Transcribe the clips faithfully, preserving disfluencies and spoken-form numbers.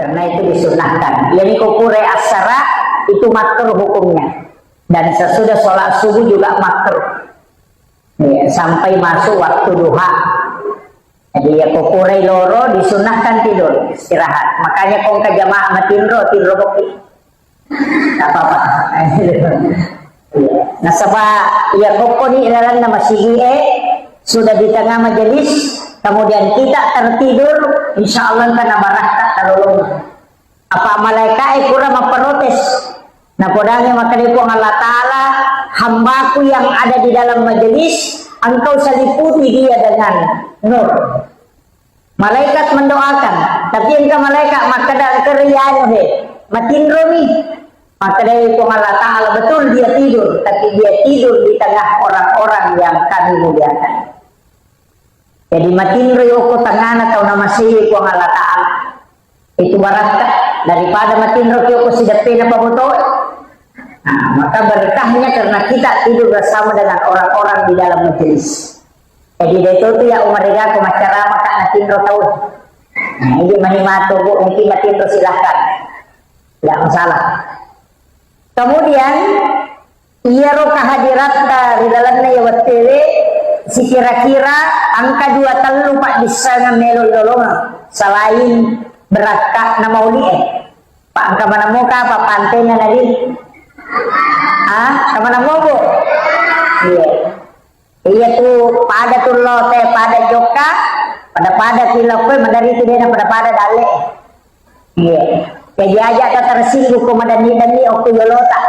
Karena itu disunnahkan. Jadi, ko pura assara itu makruh hukumnya. Dan sesudah sholat subuh juga makruh. Ya, sampai masuk waktu duha. Jadi, ya, ko purai loro disunnahkan tidur, istirahat. Makanya ko engka jamaah matinro, tinro kopi. Tak apa-apa. Iya. Nasaba, iya, ko koni lalanna masigi e, sudah di tengah majelis, kemudian kita tertidur, insya Allah engka na barakka talolongeng. Apa malaikae pura mapprotes. Napodangi makkeda Puang Allah Ta'ala, "Hambaku yang ada di dalam majelis, engkau seliputi dia dengan nur." Malaikat mendoakan, tapi engka malaikat makkeda, "Engka rianu he, matinromi." Makkeda Puang Allah Ta'ala, "Betul dia tidur, tapi dia tidur di tengah orang-orang yang kami muliakan." Jadi matinro yoko tengana tau namasei Puang Allah Ta'ala. Itu barakka daripada matinro yoko sideppena pabotoe. Nah, maka berkahnya karena kita tidur bersama dengan orang-orang di dalam majelis. Jadi, de' to tu ya umar ega ko maccarama ka natinro tau. Nah, ini mani mato, Bu, mungkin matinro silahkan. Tidak masalah. Kemudian, iyaro kehadiratta ri lalenna iya wettuewe, sikira-kira engka dua tellu paddissengeng melo ilolongeng selain berakka'na mauli'e. Pak, engka maneng moka apa pantenna Nabi? Ah, engka maneng mo, Bu? Iya. Iya tu, pada tu lote, pada jokka, pada-pada ki lokkoe, maderri tu dena pada-pada dalle. Iya. Jadi aja ka tersinggung ko madanni-danni okko yolota.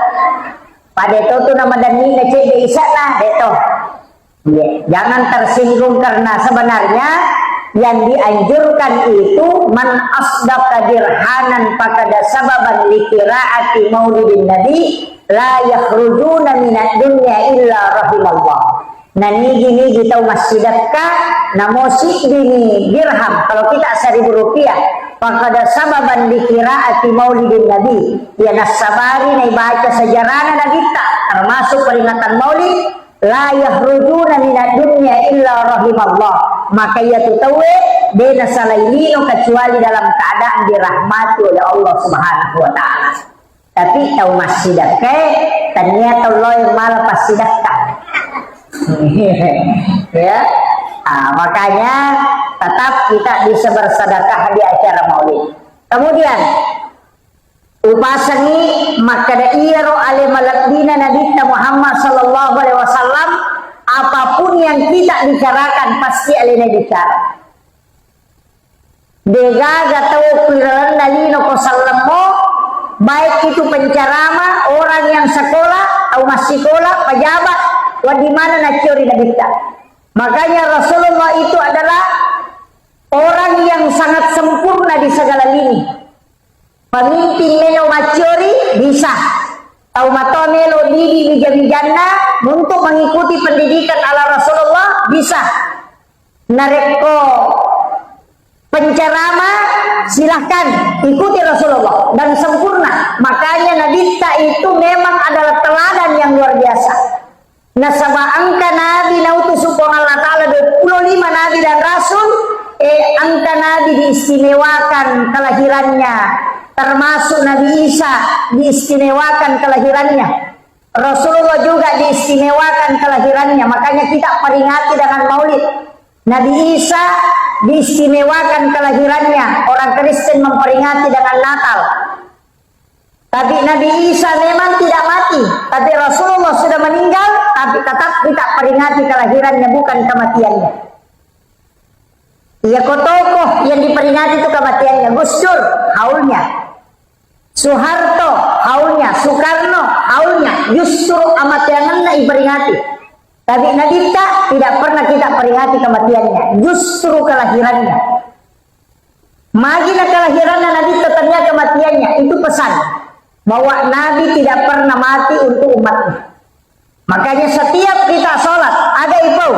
Pada to tu na madanni na cedde isana, de to. Iya. Jangan tersinggung karena sebenarnya yang dianjurkan itu man asdaqa dirhanan fakada sababan li qiraati maulidin nabi la yakhrujuna minad dunya illa rahimallah. Nanigi-nigi tau massidekka, namo siddimi dirham, kalau kita seribu rupiah, fakada sababan li qiraati maulidin nabi, iya nassabari naibaca sejarana nabitta, termasuk peringatan maulid, la yakhrujuna minad dunya illa rahimallah. Maka iya tu tauwe de nasala lino kecuali dalam keadaan dirahmati oleh Allah Subhanahu wa Ta'ala. Tapi tau massidekkae, tania tau loe mala passidekka. Ya. Ah, makanya tetap kita bisa bersedekah di acara maulid. Kemudian, upasengi makkeda iyaro ale malebbina Nabitta Muhammad sallallahu alaihi wasallam, apapun yang kita bicarakan pasti alena bicara. Degaga tau ku ilalenna lino ko sellemmo, baik itu penceramah, orang yang sekolah, tau massikola, pejabat, wedding maneng nacciori nabitta. Makanya Rasulullah itu adalah orang yang sangat sempurna di segala lini. Pemimpin melo macciori, bisa. Tau matoa melo didik wija-wijanna untuk mengikuti pendidikan ala Rasulullah, bisa. Narekko penceramah, silahkan ikuti Rasulullah dan sempurna. Makanya Nabitta itu memang adalah teladan yang luar biasa. Nasaba engka nabi nautusu Puang Allah Ta'ala, dua puluh lima nabi dan rasul, eh, engka nabi diistimewakan kelahirannya, termasuk Nabi Isa diistimewakan kelahirannya. Rasulullah juga diistimewakan kelahirannya, makanya kita peringati dengan maulid. Nabi Isa diistimewakan kelahirannya, orang Kristen memperingati dengan Natal. Tapi Nabi Isa memang tidak mati, tapi Rasulullah sudah meninggal, tapi tetap kita peringati kelahirannya, bukan kematiannya. Iya, ko tokoh yang diperingati itu kematiannya, Gus Dur, haulnya. Soeharto, haulnya. Soekarno, haulnya. Justru amateangenna iperingati. Tapi Nabitta tidak pernah kita peringati kematiannya, justru kelahirannya. Magi na kelahiranna Nabitta tania kematiannya, itu pesan bahwa Nabi tidak pernah mati untuk umatnya. Makanya setiap kita sholat, aga ipau,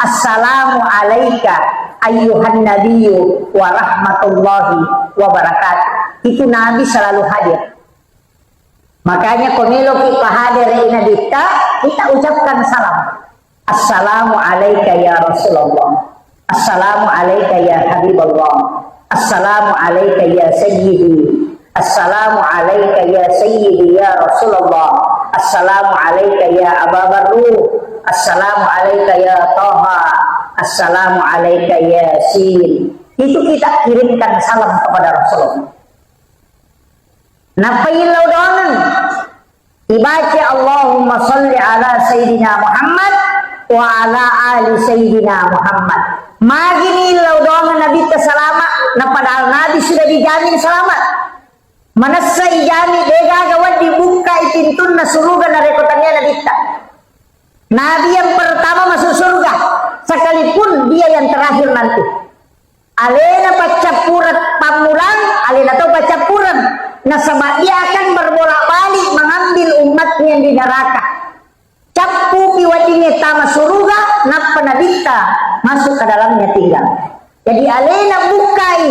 "Assalamu alaika ayyuhan nabiyyu wa rahmatullahi wa barakatuh." Itu Nabi selalu hadir. Makanya ko meloki pahadere Nabitta, kita ucapkan salam. "Assalamu alaika ya Rasulullah. Assalamu alaika ya Habiballah." Assalamu alaika ya sayyidi. Assalamu alaika ya sayyidi ya Rasulullah. Assalamu alaika ya Aba Barru. Assalamu alaika ya Taha. Assalamu alaika ya Sin. Itu kita kirimkan salam kepada Rasulullah. Nappa illau doangeng. Ibaca Allahumma salli ala Sayyidina Muhammad wa ala ali Sayyidina Muhammad. Magini illau doangeng Nabitta salama, na padahal Nabi sudah dijamin selamat. Manessa ijami, degaga wedding bukkai pintunna suruga narekko tania Nabitta. Nabi yang pertama masuk surga, sekalipun dia yang terakhir nanti. Alena paccappureng pammulang, alena to paccappureng. Nasaba dia akan berbolak-balik mengambil umatnya yang di neraka. Cappupi weddingnge tama suruga, nappa Nabitta masuk ke dalamnya tinggal. Jadi alena bukai,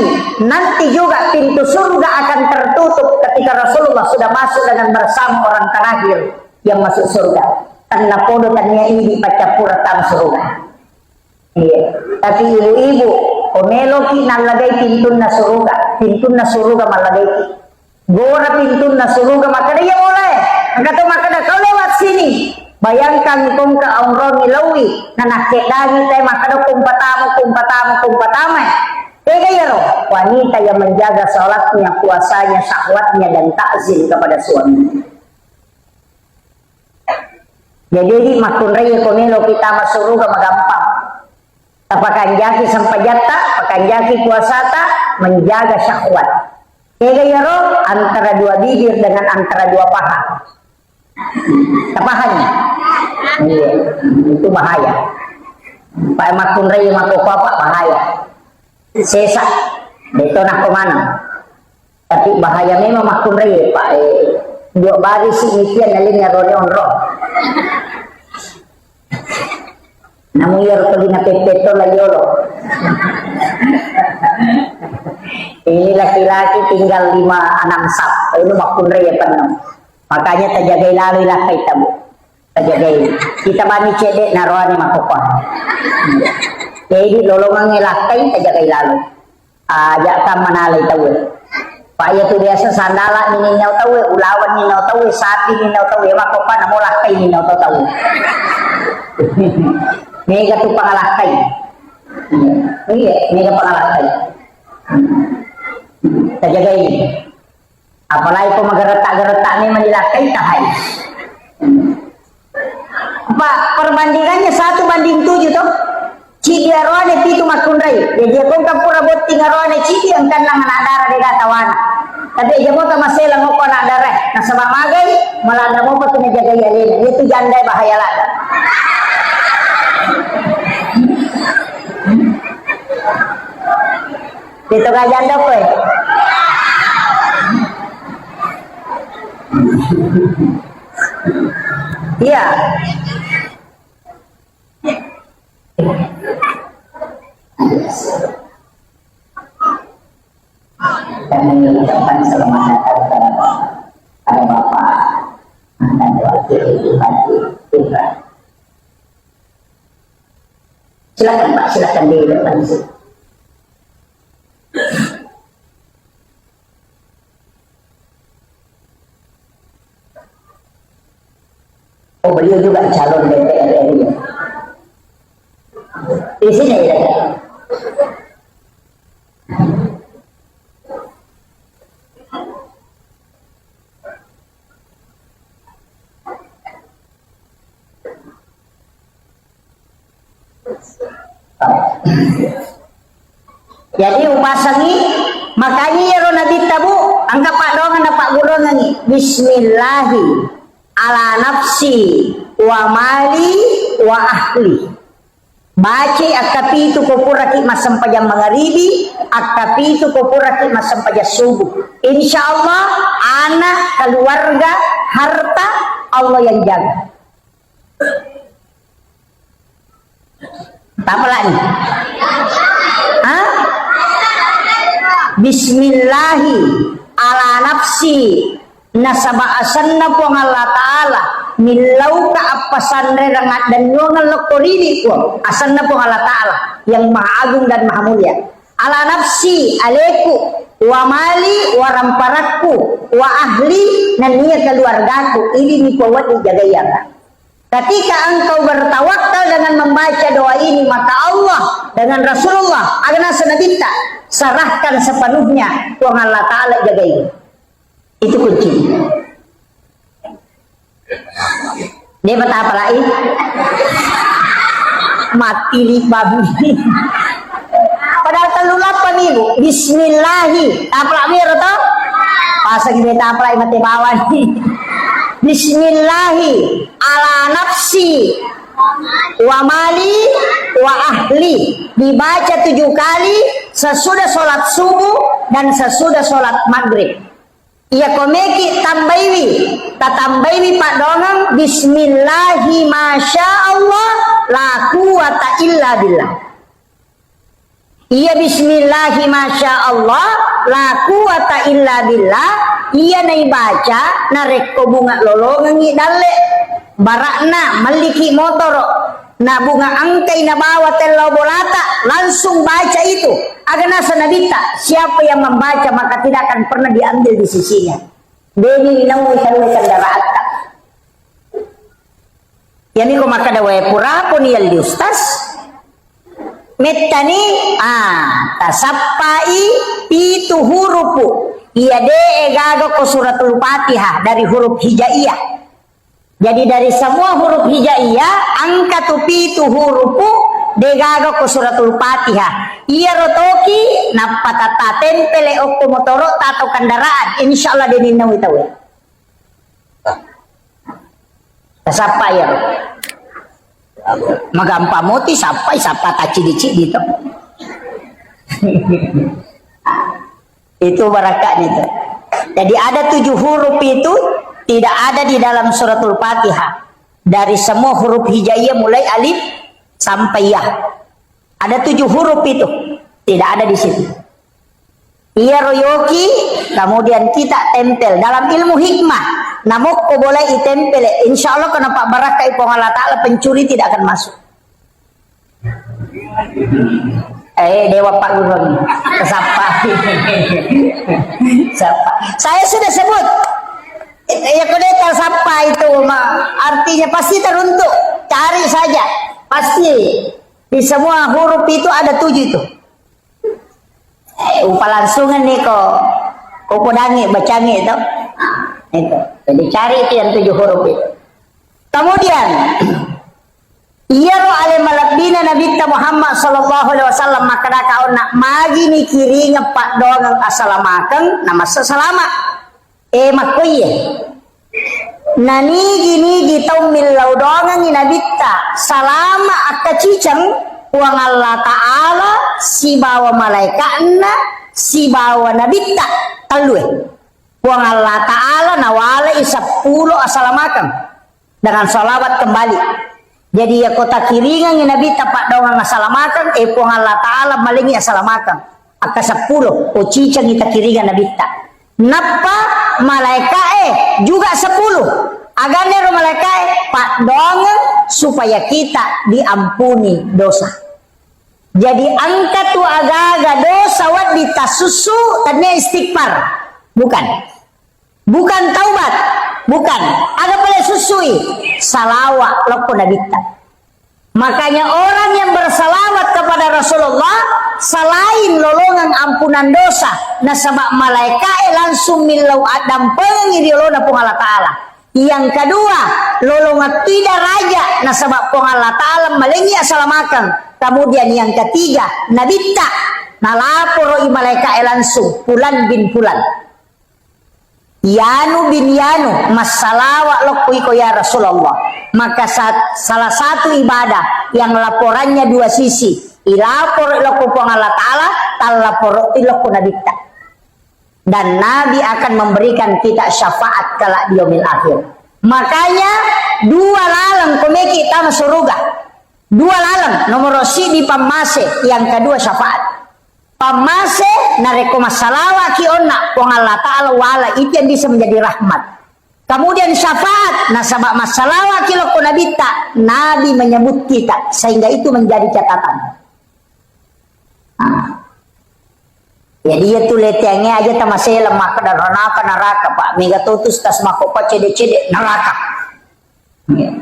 nanti juga pintu surga akan tertutup ketika Rasulullah sudah masuk dengan bersama orang terakhir yang masuk surga. Tennapodo tania idi paccappureng tama suruga. Iya. Tapi ibu-ibu, ko meloki nallagai pintunna suruga, pintunna suruga mallagaiki. Gora pintunna suruga, makkeda, "Iya, mulai." Engka to makkeda, "Kau lewat sini." Bayangkan kongka aurami laui, nanakkedangi te makkeda, "Kumpatamu, kumpatamu, kumpatama." Tega iyaro? Wanita yang menjaga sholatnya, puasanya, syahwatnya, dan takzim kepada suami. Jadi, di makkunrai ko melo kita masuk surga magampang. Tapakanjaki sempajatta, pakanjaki puasata, menjaga syahwat. Tega iyaro? Antara dua bibir dengan antara dua paha. Tapahami? Iya, itu bahaya. Pak makkunrai mako apa bahaya. Sesa, beto nako mana? Tapi bahaya memang makkunrai, Pak. Eh, dua baris ini dia nalinga rone onro. Namun iya rupanya pepeto lagi olo. Ini laki-laki tinggal lima enam sap. Ini makkunrai ya penuh. Makanya tajagai lalu ilakai tabu. Tajagai. Kita bani cedek naroane makopa. Jadi lolongan ilakai tajagai lalu. Aja' ka manalai tauwe. Pa' iya tu biasa sandala' ni ninnau tauwe, ulawan ninnau tauwe, sapi ninnau tauwe, makopa namo lakkai ninnau tau tauwe. Mega tu pangalakkai. Iya, mega pangalakkai. Tajagai. Apalagi ko magaretta-garetta memang dilakkai tahai. Apa perbandingannya satu banding tujuh toh? Cidi aroane pitu makkunrai. Jadi ko engka pura botting aroane cidi engka nang anak dara de' tawana. Tapi aja mo tamasela ngoko anak dara. Nasaba magai, malada mo patu najagai alena. Itu janda bahaya lada. Itu gak janda kowe. Iya. Kami mengucapkan selamat datang kepada Bapak, Bapak, mantan Wakil Bupati Pinrang. Silakan, Pak, silakan di depan sini. Oh, beliau juga calon D P R R I. Di sini ya. Jadi upasengi, makanya iyaro Nabitta, Bu, engka paddoangeng napaggurungengngi. Bismillahi ala nafsi wa mali wa ahli. Baca akkapitu ko puraki massempajang mangaribi, akkapitu ko puraki massempajang subuh. Insya Allah, anak, keluarga, harta, Allah yang jaga. Tapalani. Hah? Bismillahi ala nafsi, nasaba asenna Puang Allah Ta'ala, millauka appasanrerang addennuangeng lokko ridi Puang, asenna Puang Allah Ta'ala yang maha agung dan maha mulia. Ala nafsi, aleku, wa mali, wa ramparakku, wa ahli, nennia keluargaku, ini ni kuwat dijagai, ya, Kak. Ketika engkau bertawakal dengan membaca doa ini, maka Allah dengan Rasulullah, aga naseng Nabitta, serahkan sepenuhnya, Puang Allah Ta'ala jagai. Itu kunci. Dia betapa lagi? Mati li babi. Padahal telu lappa mi, Bu. Bismillahi. Tapalak mi ero to? Pasang dia tapalak mate bawang. Bismillahi ala nafsi wa mali wa ahli. Dibaca tujuh kali sesudah sholat subuh dan sesudah sholat maghrib. Iya komeki tambaiwi, tatambaiwi paddoangeng, bismillahi masya Allah, la quwata illa billah. Iya bismillahi masya Allah, la quwata illa billah, iya naibaca narekko bunga lolongengngi dalle, barakna melliki motoro, na bunga engkai nabawa tellau bolata, langsung baca itu. Aga naseng Nabitta, siapa yang membaca maka tidak akan pernah diambil di sisinya. Deni naui tauwe kendaraanta. Yani ko makkeda wae puraponi yalli ustaz. Mettani, ah, tasappai pitu hurupu. Iya de gaga ko suratul Fatihah dari huruf hijaiyah. Jadi dari semua huruf hijaiyah, engka tu pitu hurupu de gaga ko suratul Fatihah. Iya rotoki nappa tata tempele okko motoro atau kendaraan. Insya Allah deni naui tauwe. Tasappa iyaro. Magampa moti sappai, sappa taccidi-cidi to. Itu barakatnya itu. Jadi ada tujuh huruf itu tidak ada di dalam suratul Fatihah. Dari semua huruf hijaiyah mulai alif sampai ya. Ada tujuh huruf itu. Tidak ada di situ. Iya royoki, kemudian kita tempel. Dalam ilmu hikmah, namokko boleh itempel. Insya Allah, kenapa barakai Puang Allah Ta'ala, pencuri tidak akan masuk. Eh, Dewa Pak Guru. Sapa? Sapa? Saya sudah sebut. Ya, kode tersapa itu, ma-, artinya pasti teruntuk. Cari saja. Pasti. Di semua huruf itu ada tujuh itu. Eh, upalangsungan nih ko, ko podangi, bacangi itu. Nah, itu. Jadi cari itu yang tujuh huruf itu. Kemudian, iyaro ale malebbina Nabitta Muhammad sallallahu alaihi wasallam makkeda kaonna magini kiringeng paddoangeng assalamakeng, namassa salama. Eh, makkoiye. Nanigi-nigi tau millau doangengngi Nabitta, salama akkaciceng Puang Allah Ta'ala sibawa malaika'na sibawa Nabitta tellue. Puang Allah Ta'ala nawalai seppulo asalamakeng dengan salawat kembali. Jadi, iya ko takiringengngi Nabitta paddoangeng asalamakeng, eh, Puang Allah Ta'ala malengngi asalamakeng. Akka seppulo, ko cicengngi takiringeng Nabitta. Nappa malaika'e juga sepuluh. Aganna ero malaika'e? Paddoangeng supaya kita diampuni dosa. Jadi, engka tu agaga dosa wedding tasussu, tennia istighfar. Bukan. Bukan taubat, bukan. Aga pale sussui? Salawa lokko Nabitta. Makanya orang yang bersalawat kepada Rasulullah selain lolongeng ampunan dosa, nasaba malaika'e langsung millau addampengengngi ri olona Puang Allah Ta'ala. Yang kedua, lolongeng tui daraja, nasaba Puang Allah Ta'ala malengngi asalamakeng. Kemudian yang ketiga, Nabitta, nalaporoi malaika'e langsung, Fulan bin Fulan. Yanu bin Yanu, massalawa lokko iko ya Rasulullah. Maka sa-, salah satu ibadah yang laporannya dua sisi. Ilapor lokko Puang Allah Ta'ala, tallaporo lokko Nabitta. Dan Nabi akan memberikan kita syafaat kelak di yaumil akhir. Makanya dua laleng komeki tama suruga. Dua laleng, nomoro sidi pammase, yang kedua syafaat. Pammase, narekko massalawaki onna, Puang Allah Ta'ala wala, itu yang bisa menjadi rahmat. Kemudian syafaat, nasaba massalawaki lokko Nabitta, Nabi menyebut kita, sehingga itu menjadi catatan. Nah, Jadi iya tu leteangnge aja tamaseleng makkeda ranaka naraka, Pak. Mega totus tas makko cede-cede naraka.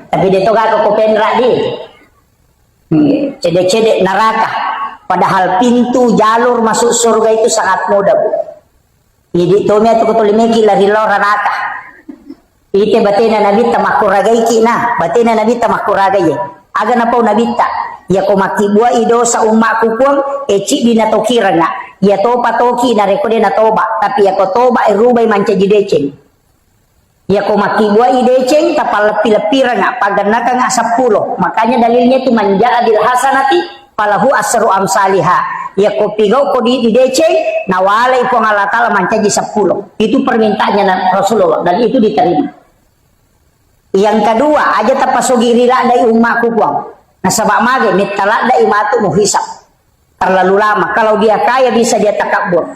Tapi de to gako ko penra di. Cede-cede naraka. Padahal pintu jalur masuk surga itu sangat mudah, Bu. Jadi tomi atu ko tolimeki lari lao ranaka. Ite batena Nabitta makkuragaiki na, batena Nabitta makkuragai. Aga napau Nabitta, iya ko makkibbuai dosa ummakku Puang, e ciddi na tokirenga. Iya topa toki narekko de natoba, tapi iya ko toba e rubai mancaji deceng. Iya ko makkibbuai deceng, tapalleppi-leppirenga, pagennakanga seppulo. Makanya dalilnya itu man jaa bil hasanati falahu asru amsaliha. Iya ko pigau ko di, di deceng, nawalai Puang Allah Taala mancaji seppulo. Itu permintaannya na-, Rasulullah dan itu diterima. Yang kedua, aja tapasogi ri laddai ummaku Puang. Nasaba mage metta laddai matu muhisab. Terlalu lama. Kalau dia kaya bisa dia takabur.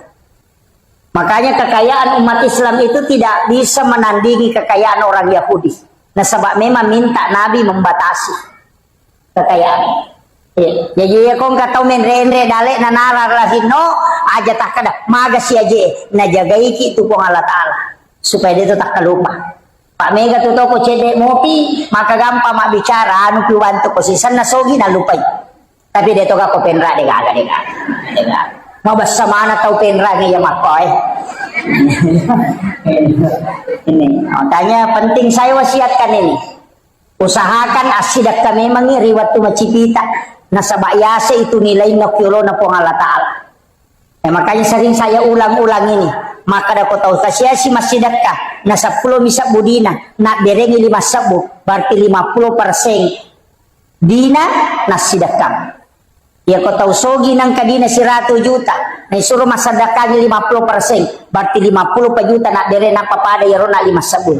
Makanya kekayaan umat Islam itu tidak bisa menandingi kekayaan orang Yahudi. Nasaba memang minta Nabi membatasi kekayaan. Iya. Jadi ya kong kata menre-enre dale nanara lahinno aja takkeda maga si aje najagaiki tu Puang Allah Taala supaya dia tetap lupa. Pak mega tu toko cedde mopi, maka gampang mak bicara, anu pi bantu ko sisenna sogi nalupai. Tapi de to gako penra de gaga, de gaga. De gaga. Mabessa mana tau penra ni ya makko, eh. Ini, makanya penting saya wasiatkan ini. Usahakan assidekka memangi ri wettu macipita, nasaba yase itu nilainna kiolona Puang Allah Taala. Ya, makanya sering saya ulang-ulang ini. Makkeda ko tau kasiasi massidekka, na seppulo mi sebbu dina, na berengi lima sebbu, berarti lima puluh persen dina nassidekkang. Iya ko tau sogi nangka dina siratu juta, na isuro massedekkangi lima puluh persen, berarti lima puluh pa juta na bere nappa pada iyaro na lima sebbu.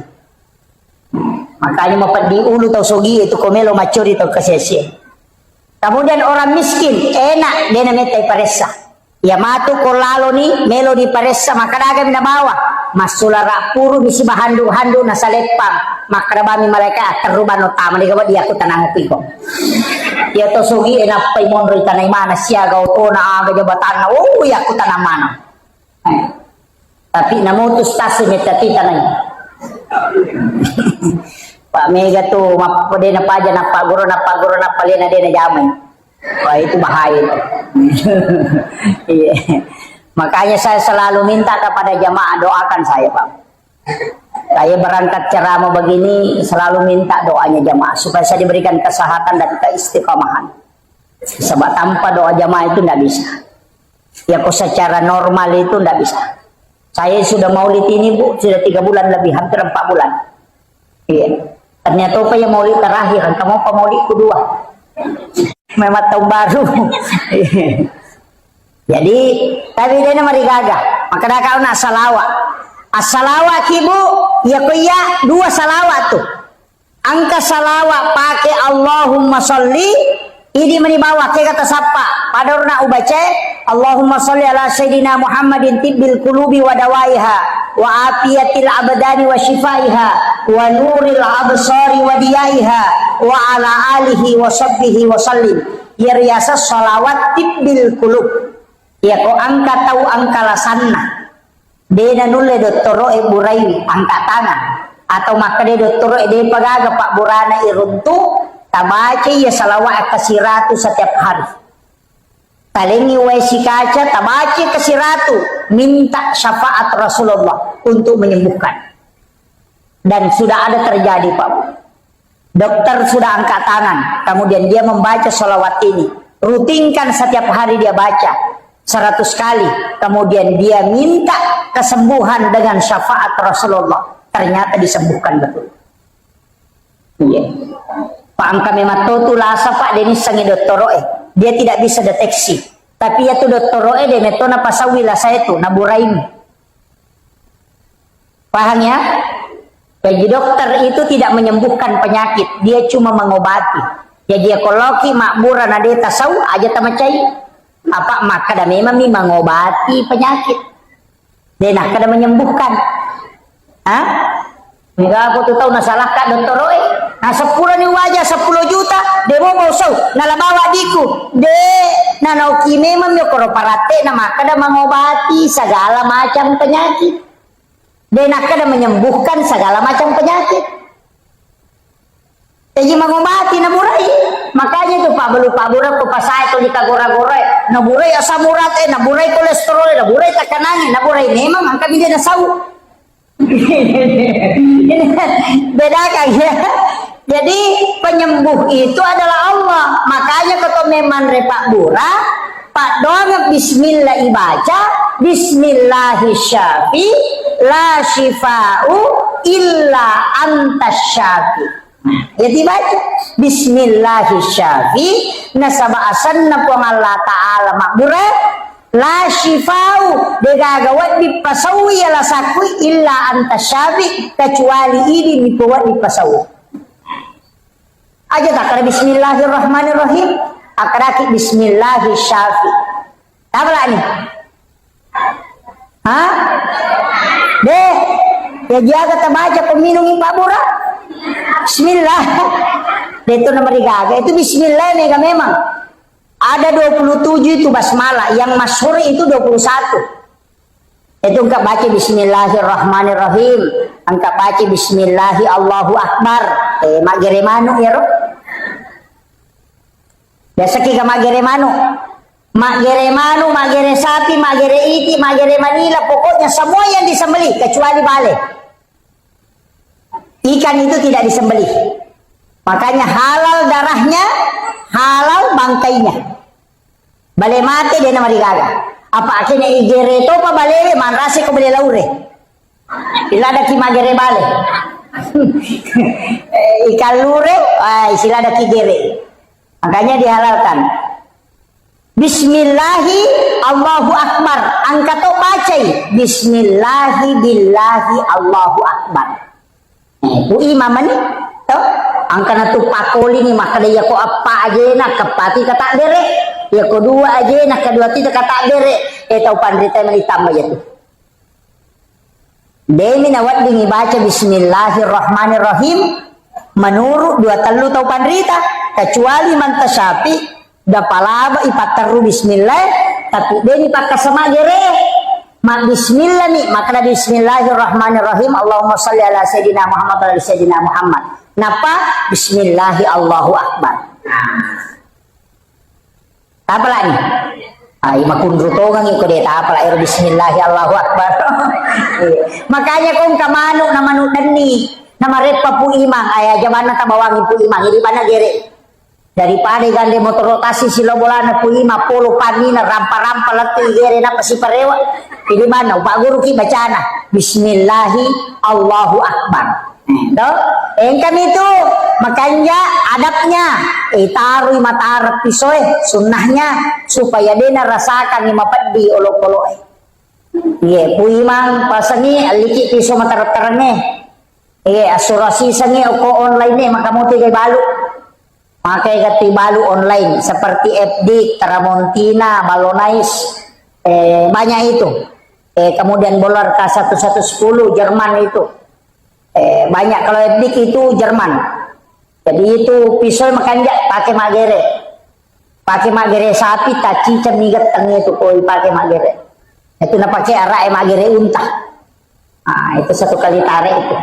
Makanya mapeddi ulu tau sogi itu ko melo maccori tau kasiasi. Kemudian orang miskin, enak, de namettai paressa. Iya matu ko laloni, melo diparessa, makkadagami nabawa. Massulara puru mi sibahandu-handu nasaleppang. Makkadabami malaika, "Atterru bano tama de gawa diaku tanang piko." Iya to sogi e nappai monro tanai mana siaga otona aga jabatanna. Oh, iya ku tanang mana. Eh. Tapi namutus tasi metta titanai. Pak mega tu map-, de napaja nappa guru, nappa guru, nappa lena de najamai. Wah, itu bahaya itu. Iya. Makanya saya selalu minta kepada jamaah doakan saya, Pak. Saya berangkat ceramah begini selalu minta doanya jamaah supaya saya diberikan kesehatan dan keistiqomahan. Sebab tanpa doa jamaah itu ndak bisa. Ya, kok secara normal itu ndak bisa. Saya sudah maulid ini, Bu, sudah tiga bulan lebih, hampir empat bulan. Iya. Ternyata apa ya maulid terakhir, kamu apa maulid kedua? Memang tahun baru. Jadi, tapi dia marigaga. Maka dah kau nak salawat. Assalawat ki, Bu, ya ko iya dua salawat tuh. Engka salawat pake Allahumma sholli, idi meni bawang, ke kata sappa. Pada urna ubace, Allahumma sholli ala Sayyidina Muhammadin tibbil qulubi wa dawaiha, wa afiyatil abdani wa shifaiha, wa nuril absari wa diyaiha, wa ala alihi wa sahbihi wa sallim. Iya riaseng salawat tibbil qulub. Iya ko engka tau engka lasanna. De nanulle dottoro'e buraiwi angka tangan, atau makkeda dottoro'e depa gaga pabburana iruntu, tabaca iya salawat kasiratu setiap hari. Talengi wae sikaca, tabaca kasiratu, minta syafaat Rasulullah untuk menyembuhkan. Dan sudah ada terjadi, Pak. Dokter sudah angkat tangan, kemudian dia membaca salawat ini. Rutinkan setiap hari dia baca seratus kali, kemudian dia minta kesembuhan dengan syafaat Rasulullah. Ternyata disembuhkan betul. Iya. Pak, engka memang to tu lasa, Pak, de nissengi dottoro'e. Dia tidak bisa deteksi. Tapi ya tu dottoro'e de metto napasawi lasa itu, naburaimi. Paham ya? Jadi dokter itu tidak menyembuhkan penyakit, dia cuma mengobati. Jadi ya kalau ki mabbura na de tasau aja tamacai. Apa makkeda memang mi mengobati penyakit. De nakkeda menyembuhkan. Hah? Mega apa tu tau nasalahkan dottoro'e? Nah, seppulo ni waja seppulo juta, de mo mau sau, nala bawa diku. De, nanoki memang mi okoro paratte na makkeda mengobati segala macam penyakit. De nakkeda menyembuhkan segala macam penyakit. Jadi mengobati naburai. Makanya itu Pak Belu, Pak Bura, ko pasai to di kagora-gora, naburai asam urat, eh, naburai kolesterol, naburai tekanannya, naburai memang angka dia nasau. Bedakan ya. Jadi penyembuh itu adalah Allah. Makanya keto memang repak bura, pak doang bismillah ibaca, bismillahi syafi, la syifa'u illa anta syafi. Nah, ya dibaca bismillahi syafi, nasaba asanna Puang Allah Ta'ala mabbura, la syifau, degaga wedding pasaui ala sakui, illa anta syafi, kecuali idi mi wedding pasaui. Aja takkada bismillahirrahmanirrahim, akkaraki bismillahi syafi. Apa lah ni? Hah? Deh, ya jaga tabaca peminum Pak Bura. Bismillah. Deh, itu nama digaga. Itu bismillah mega memang. Ada dua puluh tujuh itu basmalah, yang masyhur itu dua puluh satu. Itu engka baca bismillahirrahmanirrahim, engka baca bismillahi Allahu Akbar. Eh, maggere manu ya, ro? Biasa ki maggere manu. Maggere manu, maggere sapi, maggere iti, maggere manila, pokoknya semua yang disembelih kecuali bale. Ikan itu tidak disembelih. Makanya halal darahnya, halal bangkainya. Bale mate de namarigaga. Apa akhirnya igere topa balewe manrase ko bale laure. Iladaki magere bale. Eh, ikan lure, ah, isiladaki gere. Makanya dihalalkan. Bismillahi Allahu Akbar. Angka to bacai. Bismillahi billahi Allahu Akbar. Eh, ku imam mani, to? Angka na tu pakoli ni makkeda iya ko eppa ajena keppati kata dere. Iya ko dua ajena kedua ti kata dere. Eh, tau panrita mani tambah ya tu. Demi nawedding ibaca bismillahirrahmanirrahim menurut dua tellu tau panrita, kecuali manta syafi, dapalaba ipatterru bismillah, tapi deni pakkasama gere. Ma bismillah ni, makna bismillahirrahmanirrahim, Allahumma salli ala sayyidina Muhammad wa ala sayyidina Muhammad. Napa? Bismillahi Allahu Akbar. Tapalani. Ai makunru tongang iko de tapala ero bismillahi Allahu Akbar. Iya. Makanya kong ka manu na manu denni na mareppa pu imang, aya jamanna tabawangi pu imang, jadi bana gere. Daripada gande motoro tasi silo bolana pu imang polo panina rampa-rampa lettu igere napa si parewa. Jadi mana upa guru ki bacana bismillahi Allahu Akbar. Eh, to? Engkami tu makanja adabnya. Eh, tarui matara pisoe sunnahnya supaya dena rasakan ni mapeddi olok-oloke. Iye, puimang pasangi alliki piso matara-tarange. Iye, asurasi sangi oko online ne makamuti gai balu. Pakai gati balu online seperti F D, Tramontina, Balonais, eh, banyak itu. Eh, kemudian Bolar K satu satu sepuluh Jerman itu. Eh, banyak kalau F D itu Jerman. Jadi itu pisau makanja pakai magere. Pakai magere sapi, tacica migetteng itu koi pakai magere. Itu na pakai arak magere unta. Ah, itu satu kali tarik itu.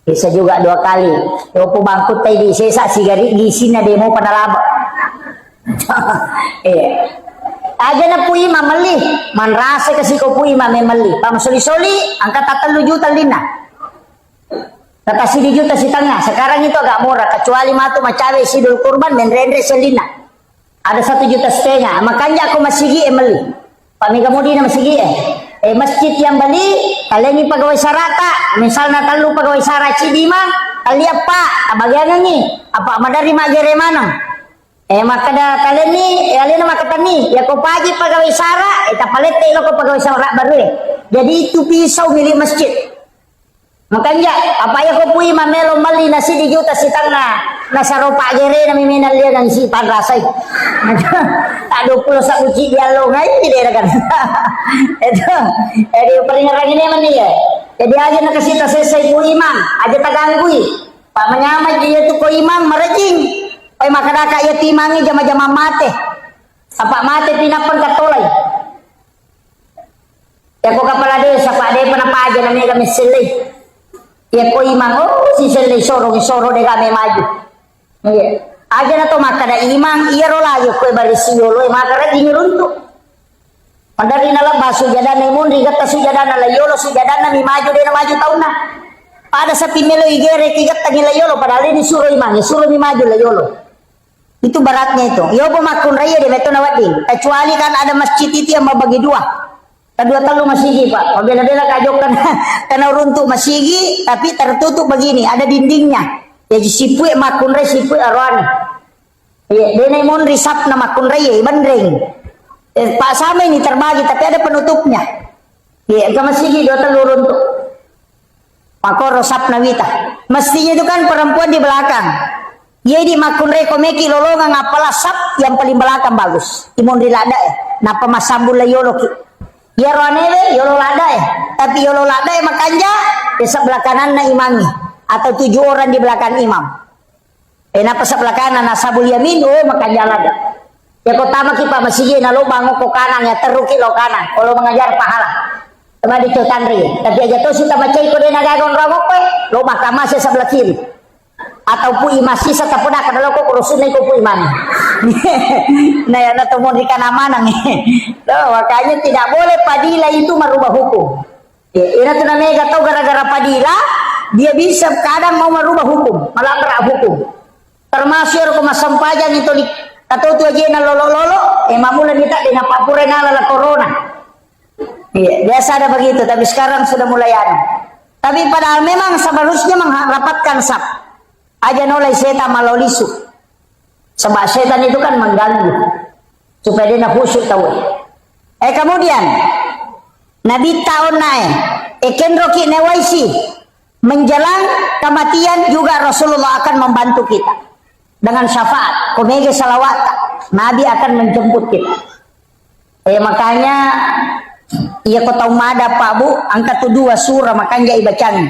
Bisa juga dua kali. Yopo bangkut tai di sesa sigari gisina demo pada laba. Iya. Aja na pui mamelli, manrasa kasi ko pui mame melli. Pam soli-soli, angka tatellu juta lina. Kata sidi juta sitengah. Sekarang itu agak murah, kecuali matu macawe sidul kurban, menrenre selina. Ada satu juta setengah. Makanya aku masigi e melli. Pak Mega Mudi na masigi e. Eh, masjid yang beli, kalian ini pegawai sarata. Misalnya telu pegawai sara cidi ma, kalian pak, abagiangan ni. Apa madari magere mana? Eh, makkeda kalian ni, eh, alena makkeda ni, ya ko paji pegawai sara, eh, tapalette lo ko pegawai sara baru e. Jadi itu pisau milik masjid. Makanja, apa ya ko pui mamelo melli na sidi juta sitengah, nasaro pagere na mimina lia nang si panrasai. Dua puluh satu ci diallo ngai di daerah kan. Itu, jadi peringeran ini mani ya. Jadi aja na kasita selesai pui mang, aja taganggui. Manyameng iya tu ko imang marejing. Oi, makkedaka iya tu imangnge jama-jama mate. Apa mate pinappa engka tolai. Iya ko kepala desa, Pak, depa napaja na mega messellei. Iya ko imang, oh, sisellei soro, soro dega me maju. Iya. Aja na to makkeda imang, iya ro layu koe barisi yolo, maka rejing runtu. Maderri nalebba sujadanna imunri, getta sujadanna la yolo, sujadanna mi maju, dena maju taunna. Pada sapi melo igere ki getta ni la yolo, padahal ini suro imang, suro mi maju la yolo. Itu beratnya itu. Yopo makkunrai de metto nawedding. Kecuali kan ada masjid itu yang membagi dua. Kedua tellu masigi, Pak. Mabela-bela ka jokka na, karena runtuk masigi, tapi tertutup begini, ada dindingnya. Jadi sipue makkunrai, sipue aroane. Iya, denai monri sapna makkunrai, iya, benreng. Eh, Pak, sama ini terbagi, tapi ada penutupnya. Iya, ke masigi dua tellu runtuk. Makoro sapna wita. Mestinya itu kan perempuan di belakang. Iya, di makkunrai ko meki lolongang, apalah sap yang paling belakang bagus. Imonri ladda, eh. Napa masambung la yolo ki. Iya, roanewe, yolo ladda, eh. Tapi yolo ladda, eh, makanja, di sebelah kananna imangi. Atau tujuh orang di belakang imam. Eh, napa sebelah kanan, ashabul yamin, oh, makanja ladda. Ya, ko tamaki, Pak, masigi na lobang ko kanan, ya, terruki lo kanan. Kalau mengajar pahala. Cuma di tanri. Tapi aja to sita macai ko dena gaga onrong ko, eh, lobang kamase sebelah kiri. Atau pu imasi sata poda kada lo ko kurusunna ko pu imam. Nah, ya, na to mon di kana manang. Loh, makanya tidak boleh padilah itu merubah hukum. Ya, ina tu namanya tau gara-gara padila, dia bisa kadang mau merubah hukum, melanggar hukum. Termasuk ero ko massempajang itu li-, atau tu ajena lolo-lolo, eh, mamula nita dengan papura nala la corona. Iya, biasa ada begitu, tapi sekarang sudah mulai ada. Tapi padahal memang seharusnya mengharapkan sap. Aja nolai setan malolisu. Sebab setan itu kan mengganggu. Supaya dia nak khusyuk tahu. Eh, kemudian, Nabi tahu nae, eh, kenroki newaisi, menjelang kematian juga Rasulullah akan membantu kita. Dengan syafaat, komege salawat, Nabi akan menjemput kita. Eh, makanya, iya ko tau mada, Pak, Bu, angka tu dua surah, makanya ibacang.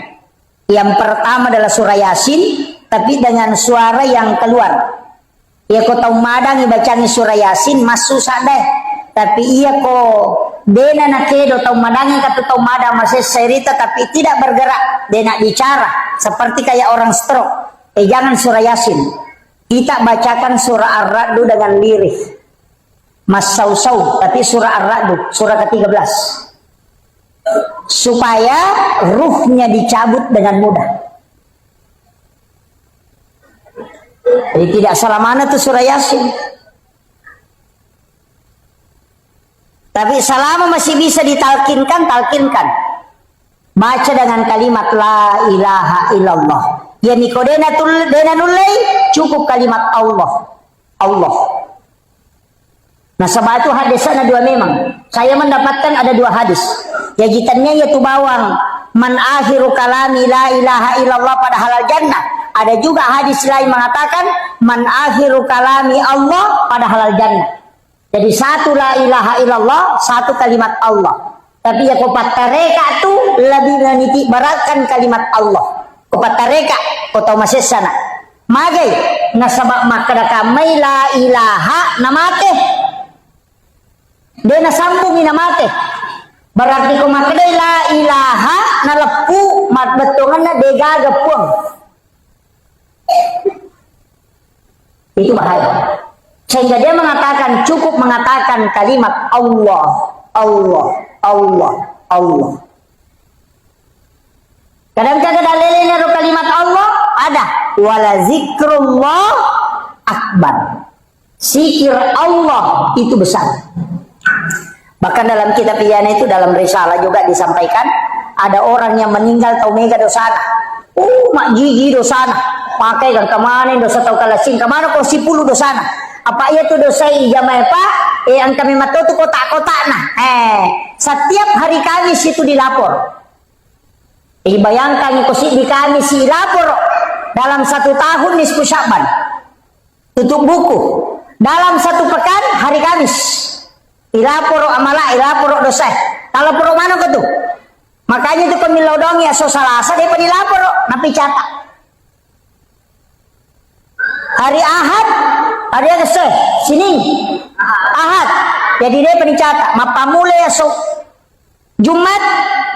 Yang pertama adalah surah Yasin, tapi dengan suara yang keluar. Iya ko tau madangi bacangi surah Yasin, massu sadde. Tapi iya ko dena nakedo tau madangi kata tau madang masessa rita, tapi tidak bergerak, dena bicara, seperti kayak orang stroke. Eh, jangan surah Yasin. Kita bacakan surah Ar-Ra'du dengan lirih. Massausau, tapi surah Ar-Ra'du, surah ketiga belas. Supaya ruhnya dicabut dengan mudah. Jadi tidak selamanya tuh surah Yasin. Tapi selama masih bisa ditalkinkan, talkinkan. Baca dengan kalimat la ilaha illallah. Ya niko dena tul-, dena nullei, cukup kalimat Allah. Allah. Nasaba tu hadisna dua memang. Saya mendapatkan ada dua hadis. Yaji tennia iya tu bawang, "Man akhiru kalami la ilaha illallah pada halal jannah." Ada juga hadis lain mengatakan, "Man akhiru kalami Allah pada halal jannah." Jadi satu la ilaha illallah, satu kalimat Allah. Tapi ya ko pattareka tu lebih meniti beratkan kalimat Allah. Ko pattareka, ko tau masessana. Magai, nasaba makkeda kammai la ilaha namate. De nasambungi namate. Berarti ko makkedai la ilaha naleppu, mabbettuanna degaga puang. Itu bahaya. Sehingga dia mengatakan, cukup mengatakan kalimat Allah, Allah, Allah, Allah. Kadang kagak dalilnya ro kalimat Allah, ada. Wala zikrullah akbar. Zikir Allah itu besar. Bahkan dalam kitab Ihya'na itu, dalam risalah juga disampaikan, ada orang yang meninggal tau mega dosana. Uh, mak gigi dosana. Pakai kan kemana dosa tau kalasing, kemana ko sipulu dosana. Apa iya tu dosa i jamaah, Pak? Eh, angka memang tu kotak-kotakna. Eh, setiap hari Kamis itu dilapor. Eh, bayangkan ko si di Kamis si lapor dalam satu tahun nisfu Sya'ban. Tutup buku. Dalam satu pekan, hari Kamis. Ilaporo amala, ilaporo dosa. Talaporo mana ko tu? Makanya tu ko millau doang ya so Salasa, dia pun ilaporo, napi catat. Hari Ahad, hari aga esso e? Sining, Ahad. Jadi de'pa nicatat. Mappammula esso Jumat,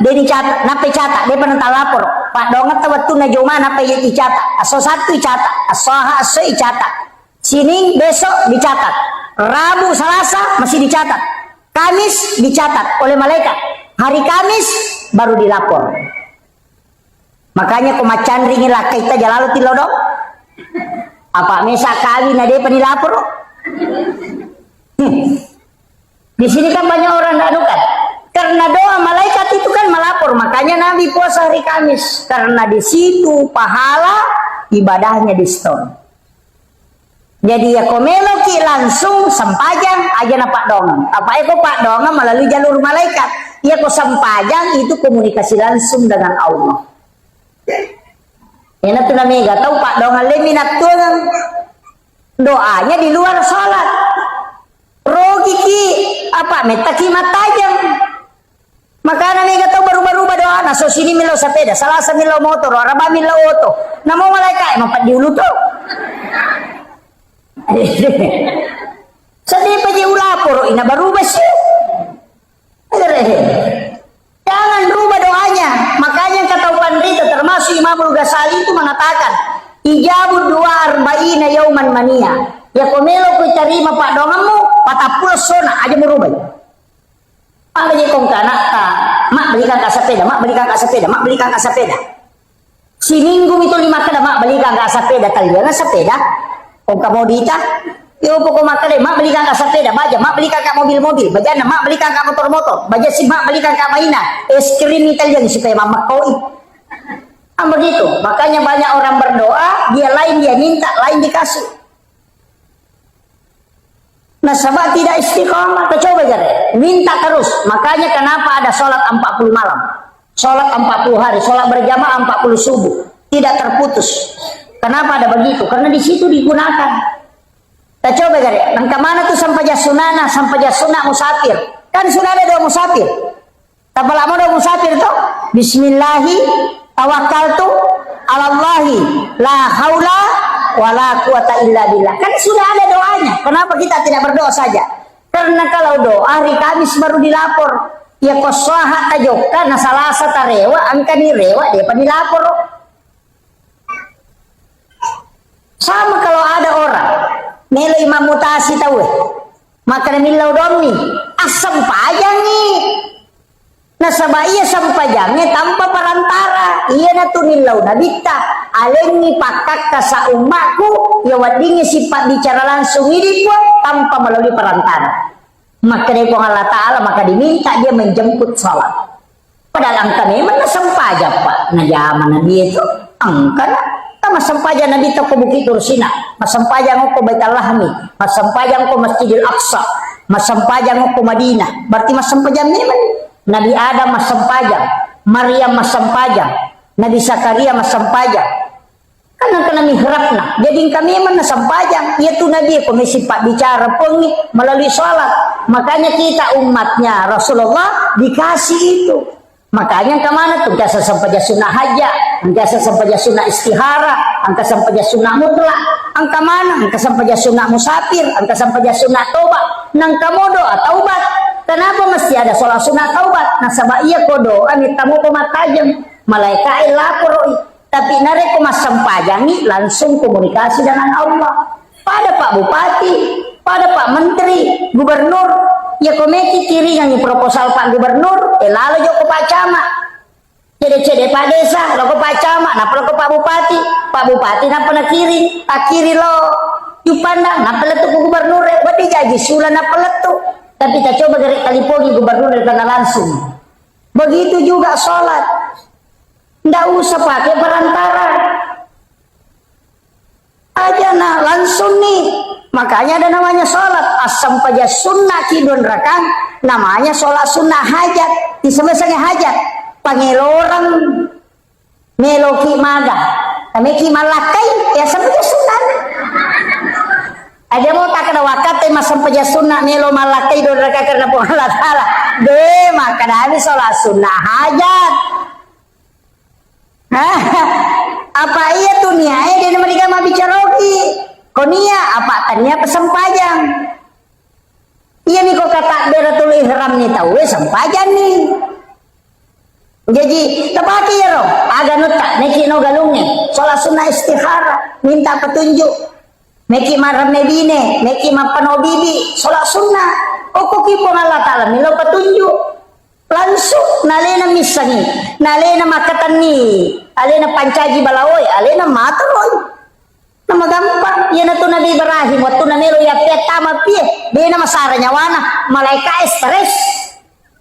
de' nicatat, nappa icatat, de'pa natalaporo. Paddoangetta wettunna Juma, nappa icatat. Esso Sattu icatat, esso Ahad, esso icatat. Sining, besok dicatat. Rabu, Salasa masih dicatat. Kamis dicatat oleh malaikat. Hari Kamis baru dilapor. Makanya ko maccanringi lakkaita jalalo tillo do. Apa mesa kawin na de'pa nilaporo? Hmm. Di sini kan banyak orang ndak anu kan. Karena doa malaikat itu kan melapor, makanya Nabi puasa hari Kamis karena di situ pahala ibadahnya di situ. Jadi ya ko meloki langsung sempajang aja na paddoangeng. Apa eko paddoangeng melalui jalur malaikat. Ya ko sempajang itu komunikasi langsung dengan Allah. Ena tu namega tau paddoangeng le minattuangeng. Doanya di luar salat. Rogiki apa mettaki mattajeng. Makana mega tau baruba-ruba doana, so sini millau sepeda, Salasa millau motor, Araba millau oto. Namo malaika e mapaddi ulu to. Sedih paje ulaporo ina baruba sih. Jangan rubah doanya. Makanya kata panrita termasuk Imamul Ghazali itu mengatakan, ijabu dua arba'ina yauman mania. Ya ko melo ko tarima paddoangemmu, patappulo sona aja merubah. Pada je kong kanakka, mak belikan ka sepeda, mak belikan ka sepeda, mak belikan ka sepeda. Siminggu mito lima kada, mak belikan ka sepeda, taliana sepeda. Kong kamu dita, yo pokok makkeda, mak belikan ka sepeda, baja, mak belikan ka mobil-mobil, bajanna, mak belikan ka motor-motor, baja si, mak belikan ka maina, es krim Italian supaya mamakoi. Ah, begitu. Makanya banyak orang berdoa, dia lain dia minta, lain dikasih. Nasaba tidak istiqomah, coba jare. Minta terus. Makanya kenapa ada sholat empat puluh malam, sholat empat puluh hari, sholat berjamaah empat puluh subuh. Tidak terputus. Kenapa ada begitu? Karena di situ digunakan. Kita coba jare. Engka mana tu sempajang sunana, sempajang sunat musafir. Kan sudah ada doa musafir. Tapalamo do musafir to? Bismillahi tawakkaltu alallahi la haula wala quwata illa billah. Kan sudah ada doanya. Kenapa kita tidak berdoa saja? Karena kalau doa hari Kamis baru dilapor. Ya ko swaha tajokka na Salasa tarewa, engka ni rewa de'pa dilapor. Sama kalau ada orang melo imam mutasi tau e. Maka millau dommi, assempajangi. Nasaba iya sempajangnge tanpa perantara. Iyanatu nillau nabitta, alengngi pakkakka sa ummaku, iya weddingngi sipabbicara langsung idi Puang tanpa melalui perantara. Makkedai Puang Allah Ta'ala, maka diminta dia menjemput salat. Padahal engka memang nasempajang, Pak. Najama Nabi itu engka na. Kan massempajang Nabi to ko Bukit Tursina, massempajang ko Baitul Lahmi, massempajang ko Masjidil Aqsa, massempajang ko Madinah. Berarti massempajang memang. Nabi Adam massempajang, Maryam massempajang, Nabi Zakaria massempajang. Kan engka na mihrabna. Jadi engka memang nasempajang. Iya tu Nabi ko mesi pabbicara Puangnge melalui salat. Makanya kita umatnya Rasulullah dikasih itu. Makanya engka mana tu engka sempajang sunnah hajat, engka sempajang sunnah istihara, engka sempajang sunnah mutlak, engka mana, engka sempajang sunnah musafir, engka sempajang sunnah toba, nangka modo taubat. Kenapa mesti ada sholat sunnah taubat? Nasaba iya ko doa mitta mo pemattajeng, malaika e laporoi. Tapi narekko massempajangi, langsung komunikasi dengan Allah. Pada Pak Bupati, pada Pak Menteri, Gubernur, ya ko meki kiringangi proposal Pak Gubernur, eh, lalo jokko Pak Camat. Cede-cede Pak Desa, loko Pak Camat, nappa loko Pak Bupati. Pak Bupati nappa nakiring, takiring lo Juppandang, nappa lettu ku Gubernur, eh, wedding jaji sula nappa lettu. Tapi tacoba gare talipongi Gubernur dari tanah langsung. Begitu juga sholat. Ndak usah pakai perantara. Aja na langsung nih. Makanya ada namanya sholat. Asam paja sunnah kidun rakang. Namanya sholat sunnah hajat. Disebut hajat. Pangelorang meloki maga. Meki malakai. Ya sebagai sunnah. Ada mau tak kena wakat, eh, masam paja sunnah melo malakai dua rakaat karena Puang Allah Ta'ala. Deh, maka dari sholat sunnah hajat. Apa iya tu niae de' namariga mabbicaroki? Ko nia apa tania apa sempajang. Iyami ko katabbiratul ihram ni tauwe sempajanni. Jaji, tapake iyaro, aga nutta, meki no galungnge, sholat sunnah istikharah, minta petunjuk. Meki maremme bine, meki mappano bibi, sholat sunnah. Okkoki Puang Allah Ta'ala, milo petunjuk. Langsung, nalena missengi, nalena makkatenni, alena pancaji balawoe, alena matoroi. Namagampang, iyanatu Nabi Ibrahim, wettunna melo yappeattama pie, dena masara nyawana, malaika stres.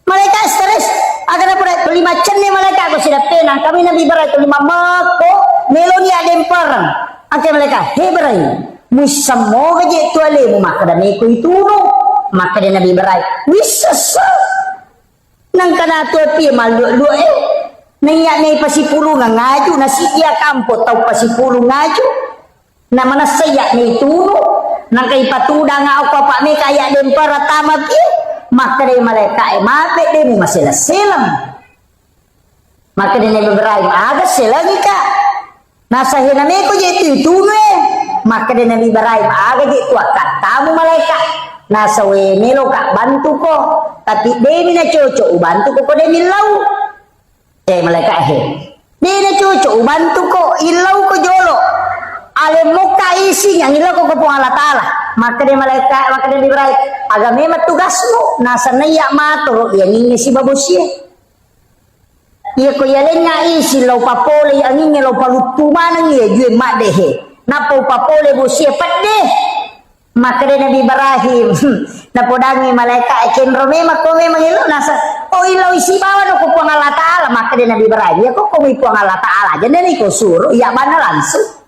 Malaika stres, aga napura, tuli maccenne malaika ko sidappena, kami Nabi Ibrahim tuli mammekko, meloni addempereng. Angke malaika, "He Ibrahim, muissemmoga je tu alemu?" Makkeda, "Meko itunu." Makkeda Nabi Ibrahim, "Wissessa." Nangka natu apie mallua-lua e. Naiya nei pasipulung ngaju, nasi iya kampo tau pasipulung ngaju. Na manessa iya nei tunu, nangka ipatudanga okko apa meka iya dempara tama pi. Makkeda malaika e, "Mape de mu maseleng-seleng." Makkeda Nabi Ibrahim, "Aga selengi ka?" Nasa, "Hena meko je tu itunu e." Makkeda Nabi Ibrahim, "Aga je tu akkattamu malaika?" Nasa, "We, melo ka bantuko, tapi demi na cocok ubantuko ko demi lau." Eh, malaika he. Dena cocok ubantuko, illau ko jolo. Alemmukka ising, angillako ko Puang Allah Ta'ala. Makkeda malaika, makkeda Ibrahim, "Aga memang tugasmu?" Nasennaiya matoro, iya ninge sibabosie. Iya ko yalenna ising, lau papole, iya anginge lau paluttu maneng iya jue maddehe. Nappa upapole bosie pedde. Makkeda Nabi Ibrahim, napodangi malaika, "Kenro memang ko memang elo?" Nasa, "Oh, elo isi bawa no ko Puang Allah Ta'ala." Makkeda Nabi Ibrahim, "Ya ko ko mi Puang Allah Ta'ala, jadi ni ko suruh, iya bana langsung."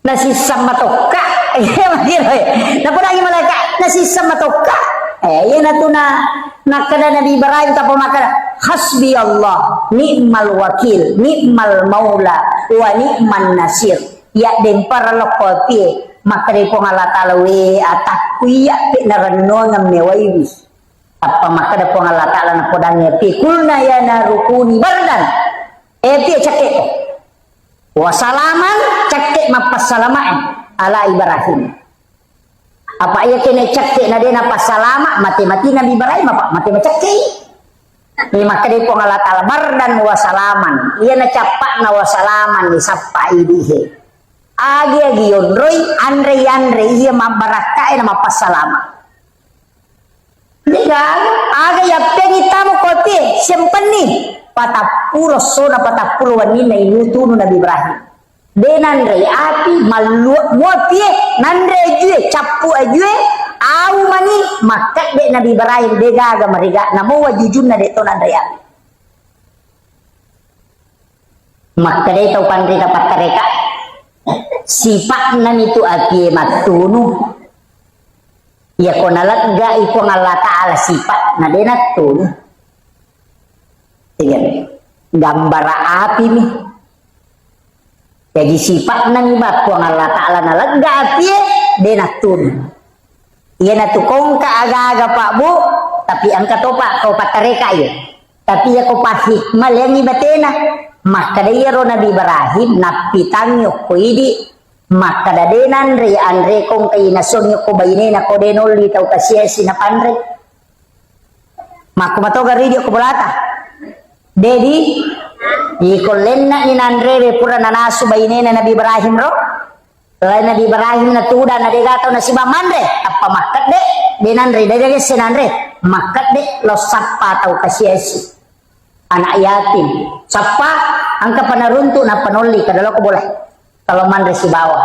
Nasisseng matokka. Iya, makiro, eh. Napodangi malaika, "Nasisseng matokka." Eh, iya natuna, nakkeda Nabi Ibrahim, tapa makkeda, "Hasbi Allah, ni'mal wakil, ni'mal maula, wa ni'man nasir." Iya dempara lokko apie, makkeda Puang Allah Ta'ala, "We atakku iya pe narennuangeng mewaiwi." Tappa makkeda Puang Allah Ta'ala napodangi apie, "Kulna ya naru kuni bardan." Eh, apie cakke ko. "Wa salaman," cakke mappassalamae, "ala Ibrahim." Apa iya kene cakke na dena passalama, mate-mate Nabi Ibrahim apa mate macakke. Ni makkeda Puang Allah Ta'ala, "Bardan wa salaman." Iya na cappakna wa salaman ni sappa idihe. Agi-agi yonroi, anre-anre iya mabbarakkae na mappassalama. Degaga, aga yappengi tamo kotie, sempenni. Patappulo sona, patappulo wenninna inutunu Nabi Ibrahim. De nanrei api, malluak muapie, nanre ajue, cappu ajue, au mani, makkedde Nabi Ibrahim, degaga mariga, namo wajujunna de to nanrei api. Makkedai tau panrita pattareka, sipa'na mitu apie mattunu. Iyako naleggai Puang Allah Ta'ala sipa'na de nattunu. Iya, gambara api mi. Jaji sipa'na mi ba Puang Allah Ta'ala nalegga apie de nattunu. Iyanatu kongka aga-aga, Pak, Bu, tapi engka topa ko pattareka iya. Tapi iyako pahikmah leangi batena. Makkeda iyaro Nabi Ibrahim nappitangi okko idi. Makkeda de nanre anre kongka inasuang okko bainena ko de nolli tau kasiasi napanre. Makko matoga ridi okko bolata. Dedi, iko lenna ni nanrewe pura nanasu bainena Nabi Ibrahim ro. Lai Nabi Ibrahim natuda na dega tau nasiba manre, tappa makkedde, de nanre, de dege se nanre, makkedde lo sappa tau kasiasi. Anak yatim. Sappa, engka panaruntu na panolli, kada loko boleh. Kalau manre sibawa.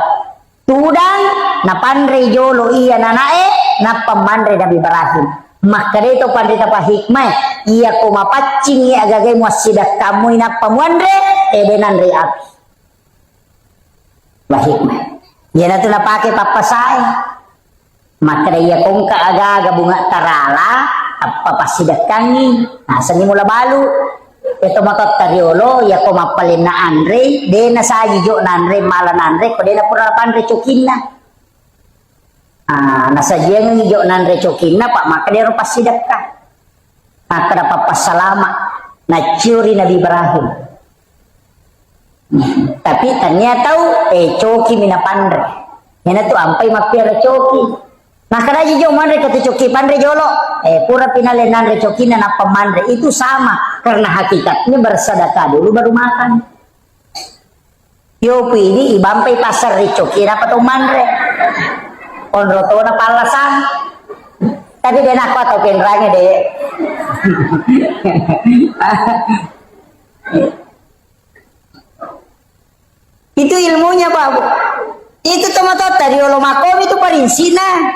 Tudang, napanre jolo iya nanae, nappa manre Nabi Ibrahim. Makkeda to panrita pahikmah, iya ko mapaccing iya agagai muassidakkamu inappa muanre, ede nanre api. Wa hikmah. Iyanatu napake pappasae. Makkeda iya kongka aga-aga bunga tarala, tappa passidekkangi. Nasenni mula balu. Eto matotta riolo, iya ko mappalenna anre, de nasaji jo nanre, mala nanre, ko de napura panre cokinna. Ah, nasajiangi jo nanre cokinna, pa makkeda ro passidekka. Makkeda pappassalama, nacciuri Nabi Ibrahim. Tapi tania tau, eh, coki mi napanre. Iyanatu ampai mappiara coki. Nakkeda ji jo manre katu coki panre jolo. Eh, pura pinale nanre cokina nappa manre. Itu sama, karena hakikatnya bersedekah dulu baru makan. Yo pidi ibampai pasar ri coki, nappa to manre. Onro tona pallasang. Tapi de nakko atau penrange de. Itu ilmunya, Pak, Bu. Itu tomatoatta riolo makomi tu parinsina.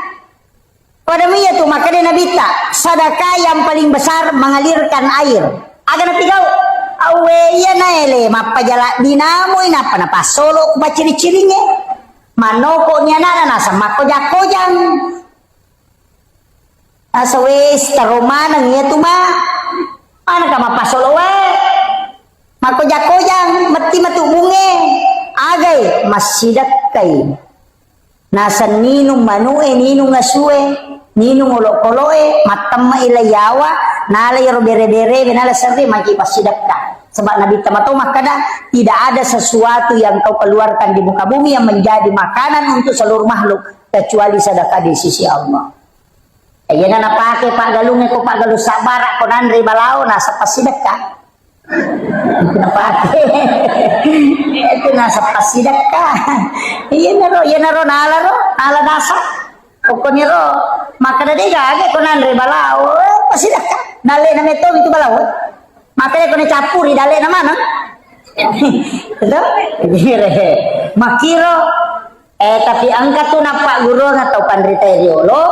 Pada iya tu makkeda Nabitta, sedekah yang paling besar mengalirkan air. Aga napigau? Awwe, iya naele mappajala dinamui nappa napassolo ku pacciri-ciringnge. Manoko ni anakna naseng makkoja-kojang. Asa wes taro maneng iya tu ma. Manengka mappasolo wae. Makkoja-kojang, metti matu bunge. Agai, massidekkai. Naseng ninung manu'e, ninung asue, ninung olokolo'e, mattemme'i lai yawa, nala iyaro bere-berewe, nala serre, magi passidekka. Sebab Nabi Tama to makkeda, tidak ada sesuatu yang kau keluarkan di muka bumi yang menjadi makanan untuk seluruh makhluk kecuali sedekah di sisi Allah. Iyana napake paggalungnge ko paggalung sabbara ko nanre balao naseng passidekka. Napake. Itu naseng passidekka. Iyanaro, iyanaro nalaro, nala naseng. Pokokniro makkeda de gaga ko nanre balao, eh, passidekka. Dalle na metto itu balao. Makkeda ko nacappuri dalle na maneng. Itu? Makkiro. Eh, tapi engka tu nappagguruang tau panrita riolo,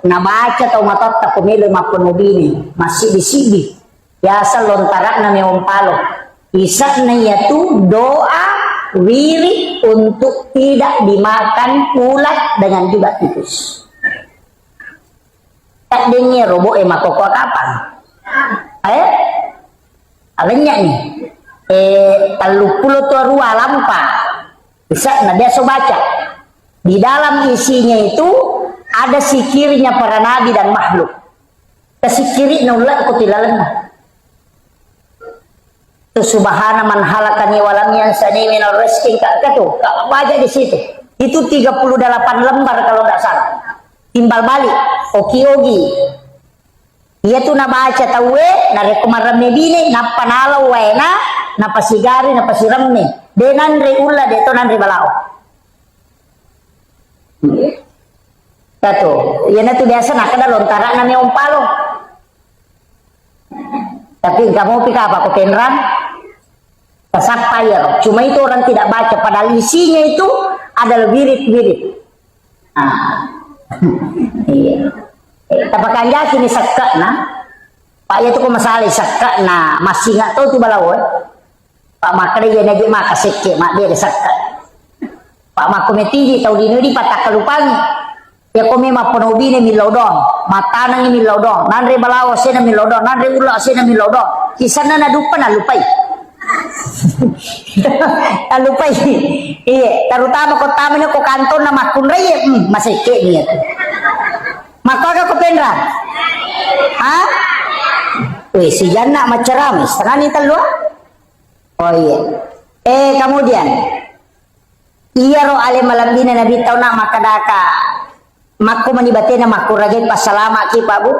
nabaca tau matotta ko melo mappono bine, massibbi-sibbi. Biasa lontara'na meong palo. Isa'na iyatu doa wirid untuk tidak dimakan ulat dengan juga tikus. Taddengnge robo'e makkokkoe kapang. Eh? Alennya'ni. Eh, telluppulo to rua lampa. Isa'na biasa baca. Di dalam isinya itu ada sikirnya para nabi dan makhluk. Tasikiri'na ulla'ku tilalenna. Tu subhana man halakani walam yansani minal rizki, ka, ka tu, ka baca di situ. Itu tiga puluh delapan lembar kalau nggak salah. Timbal balik, oki-ogi. Iya tu nabaca tauwe, narekko maremme bine, nappa nalau waena, napasigari, napasiremme. De nanre ulla, de to nanre balao. Tatu, iyanatu biasa nakkeda lontara'na meong palo. Tapi engka mopi kapang ko penrang, tasappa iyaro. Cuma itu orang tidak baca, padahal isinya itu adalah wirid-wirid. Ah. Iya. Eh, tapakanjaki ni sekke'na. Pak, iya tu ko masalah sekke'na, massinga to tu balao, eh. Pak, makkeda iya naje maka sekke, mabbere sekka. Pak, makko metiji tau lino di patakkalupangi. Iya ko memang pono bine millau doang, matanangi millau doang, nanre balawo asena millau doang, nanre ulla asena millau doang. Kisanna naduppa nalupai. Nalupai. Iya, terutama ko tamani ko kantonna makkunrai, hmm, masekke ni ya. Makko aga ko penra? Ha? Weh, si Janna macerami, setengah ni tellu, ah? Oh iya. Eh, kemudian, iyaro ale malebbina Nabi tau na makkadaka, makko mani batena makkuragai passalama ki, Pak, Bu.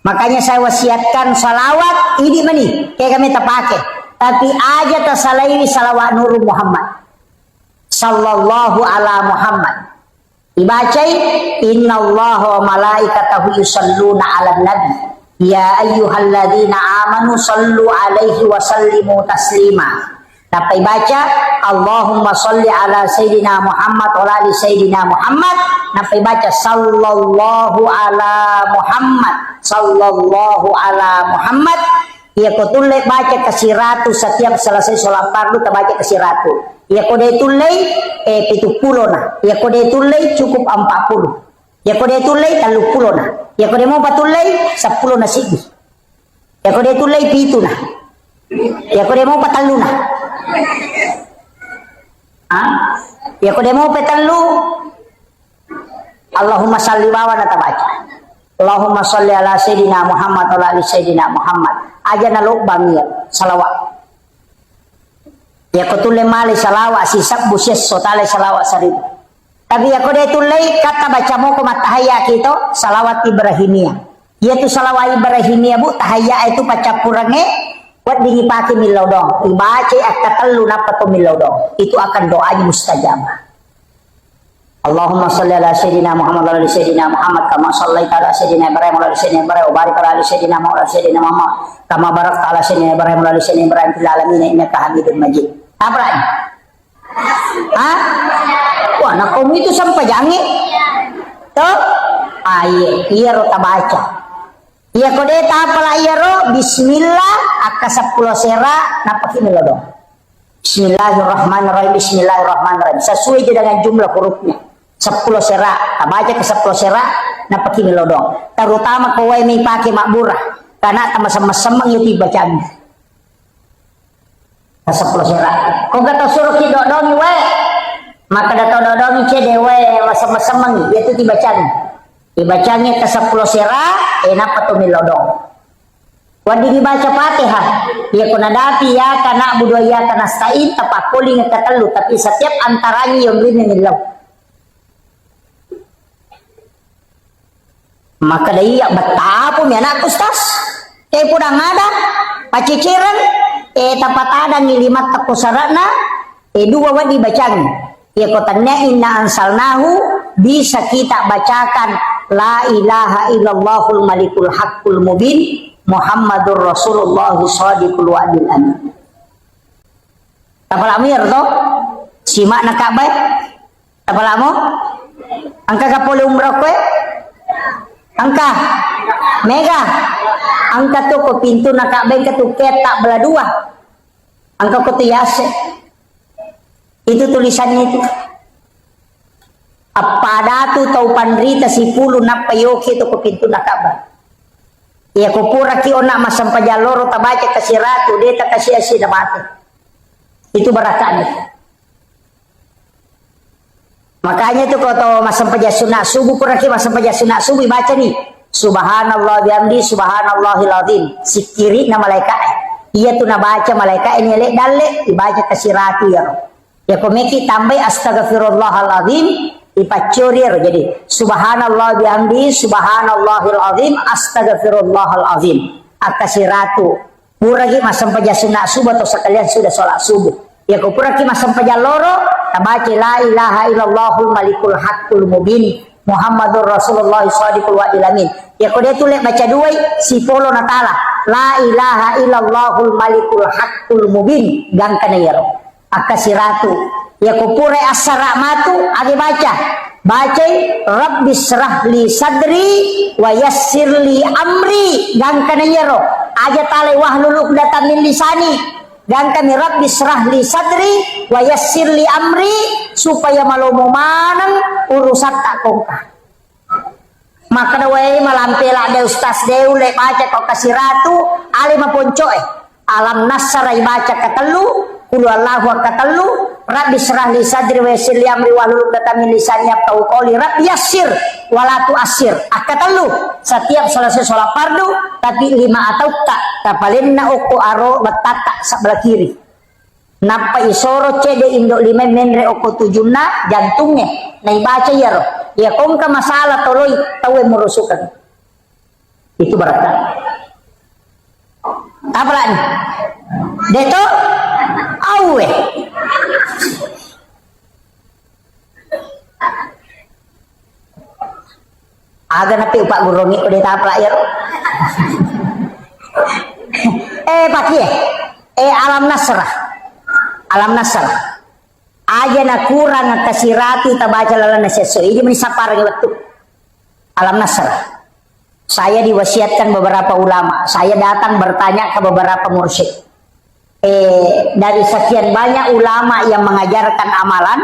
Makanya saya wasiatkan salawat, idi mani, kayak kami tapake. Tapi aja tasalaiwi salawat Nurul Muhammad. Sallallahu ala Muhammad. Ibacai, "Innallaha wa malaikatahu yusalluna 'alan nabi, ya ayyuhalladzina amanu sallu 'alaihi wa sallimu taslima." Nappa ibaca, "Allahumma salli 'ala sayyidina Muhammad wa 'ala ali sayyidina Muhammad." Nappa ibaca, "Sallallahu 'ala Muhammad, sallallahu 'ala Muhammad." Iya ko tulle baca kasiratu setiap selesai sholat fardu, tabaca kasiratu. Iya ko de tullei, eh, pitu pulo na. Iya ko de tullei cukup empat puluh. Iya ko de tullei tellu pulo na. Iya ko de mopa tullei seppulo na siddi. Iya ko de tullei pitu na. Iya ko de mopa tellu na. Ah? Iya ko de mopa tellu, Allahumma salli bawa na tabaca. Allahumma salli ala sayyidina Muhammad wa ala ali sayyidina Muhammad. Aja na lobang iya salawat. Iyako tulle male salawa sisebbu siesso, tale salawa saribu. Tapi iyako de tullei, katta baca moko mattahayya kito, salawat Ibrahimiyah. Iyatu salawat Ibrahimiyah, Bu, tahayya itu paccappurengnge, wedding ipake millau doang. Ibacai akkatellu nappa to millau doang. Itu akan doanya mustajabah. Allahumma salli ala sayyidina Muhammad wa ala ali sayyidina Muhammad kama sallaita ala sayyidina Ibrahim wa ala ali sayyidina Ibrahim wa barik ala ali sayyidina Muhammad wa ala ali sayyidina Muhammad kama barakta ala sayyidina Ibrahim wa ala ali sayyidina Ibrahim fil alamin innaka Hamidum Majid. Apa lagi? Hah? Wah, nakko mu itu sempajangnge. Toh? Ah, iya, iyaro tabaca. Iyako de tapala iyaro, bismillah, akka seppulo sera, nappaki millau doang. Bismillahirrahmanirrahim, bismillahirrahmanirrahim. Sesuai je dengan jumlah hurufnya. Seppulo sera, tabaca ke seppulo sera, nappaki millau doang. Terutama ko wae mipake mabbura, karena tamasemmeng-semmeng itu dibacangi. Seppulo sera. Ko gato suruh ki dodongi wae. Maka dato dodongi cede wae, masemmeng-semmengi, itu dibacangi. Dibacangi ke seppulo sera, eh, nappa to millau doang. Wedding dibaca Fatihah. Iya ko nadapi iyyaka na'budu wa iyyaka nasta'in, tapakkoling ketellu, tapi setiap antaranya yang rine millau. Maka dai iya bettapu mi anakku, Ustaz. Te pudang ada, pacicereng, eh, tapatadangi limatta ko sarana, eh, dua wedding bacangi. Iya ko tania inna ansalnahu, bisa kita bacakan la ilaha illallahul malikul haqqul mubin, Muhammadur Rasulullah shadiqul wa'dil amin. Tapalamu iyaro to? Simakna Ka'bah e? Tapalamu? Engka ga pole umrah koe? Engka? Mega? Engka tu ko pintu na Ka'bah, engka tu ketta bela dua. Engka ko tu yase. Itu tulisannya itu. Appadatu tau panrita sipulu nappa yoki tu ko pintu na Ka'bah. Iya ko puraki ona massempajang loro tabaca kasiratu, de takasi-asi na mate. Itu barakani. Makanya tu ko to massempajang sunat subuh, puraki massempajang sunat subuh, baca ni. Subhanallah bihamdi, subhanallahil azim. Sikkiri na malaika e. Iya tu nabaca malaika e ni ele dalle, ibaca kasiratu iyaro. Iya ko meki tambai astaghfirullahalazim, ipaccori ero. Jadi, subhanallah bihamdi, subhanallahil azim, astaghfirullahalazim. Akka siratu. Puraki massempajang sunat subuh atau sekalian sudah sholat subuh. Iya ko puraki massempajang loro, tabaca la ilaha illallahul malikul haqqul mubin, Muhammadur Rasulullah shadiqul wa'dil amin. Iya ko de tulle baca duai, sipolo natala. La ilaha illallahul malikul haqqul mubin. Gangkana iyaro. Akka siratu. Iya ko purai assara matu, agi baca. Bacai, Rabbi syrah li sadri wa yassir li amri. Gangkana iyaro. Aja talai wahlul uqdatam min lisani. Gangkami Rabbi syrah li sadri wa yassir li amri, supaya malomo maneng urusatta kongka. Makkeda, "Wae, malampe ladde Ustaz de, ulle baca ko kasiratu, ale maponcoe. Alam Nasara ibaca katellu, Qul Huwallahu akkatellu, Rabbi syrah li sadri wa yassir li amri wahlul uqdatam min lisani yafqahu qawli, Rabbi yassir wa la tu'assir." Akkatellu. Setiap selesai sholat fardu, tapi lima ataukka tapalenna okko aro wettatta sebelah kiri. Nappa isoro cedde indo lima menre okko tujunna jantungnge, naibaca iyaro. Iya kongka masalah toloi tauwe murusukeng. Itu barakka. Apalagi? Deto? Auwe. Aga napi upagguruangngi ko de tapala iyaro. Eh, pakie. Eh, Alam Nasrah. Alam Nasrah. Aja nakurang kasiratu tabaca lalenna siesso. Idi meni sapparengngi wettu. Alam Nasrah. Saya diwasiatkan beberapa ulama. Saya datang bertanya ke beberapa mursyid. Eh, dari sekian banyak ulama yang mengajarkan amalan,